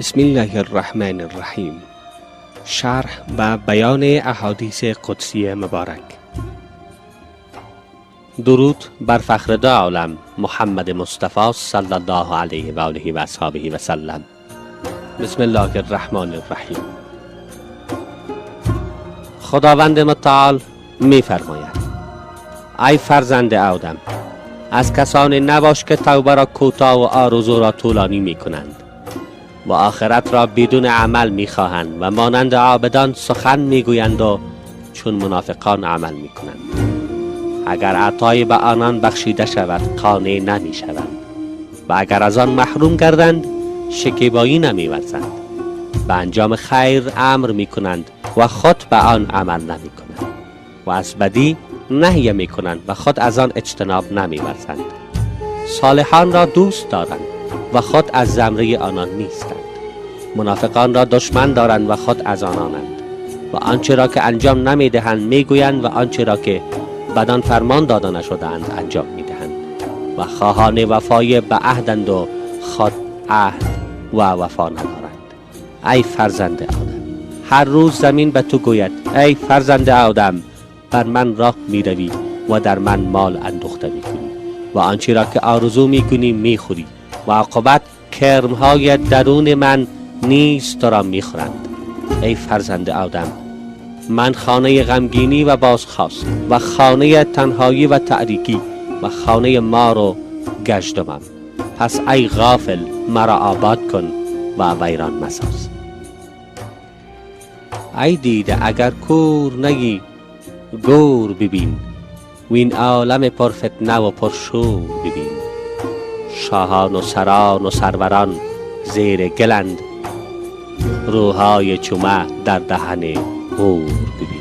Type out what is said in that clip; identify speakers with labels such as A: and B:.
A: بسم الله الرحمن الرحیم. شرح و بیان احادیث قدسی مبارک. درود بر فخر دو عالم محمد مصطفی صلی الله علیه و آله و اصحابه و سلم. بسم الله الرحمن الرحیم. خداوند متعال می فرماید: ای فرزند آدم، از کسانی نباش که توبه را کوتاه و آرزو را طولانی می کنند و آخرت را بدون عمل می خواهند و مانند عابدان سخن می گویند و چون منافقان عمل می کنند. اگر عطای به آنان بخشیده شود قانع نمی شوند و اگر از آن محروم گردند شکیبایی نمی ورزند. به انجام خیر امر می کنند و خود به آن عمل نمی کنند و از بدی نهی می کنند و خود از آن اجتناب نمی ورزند. صالحان را دوست دارند و خود از زمره آنان نیستند. منافقان را دشمن دارند و خود از آنانند و آنچه را که انجام نمی دهند می گویند و آنچه را که بدان فرمان داده نشده‌اند انجام می دهند و خواهان وفای به عهدند و خود عهد و وفا ندارند. ای فرزند آدم، هر روز زمین به تو گوید: ای فرزند آدم، بر من راه می روی و در من مال اندوخته می کنی و آنچه را که آرزو می کنی می خوری و عاقبت کرمهای درون من نیز تو را می خورند. ای فرزند آدم، من خانه غمگینی و بازخواست و خانه تنهایی و تاریکی و خانه مار و گژدمم. پس ای غافل، مرا آباد کن و ویران مساز. ای دیده، اگر کور نگی گور ببین و این عالم پرفتنه و پرشور ببین. شاهان و سران و سروران زیر گلند، روحای چومه در دهن غور ببین.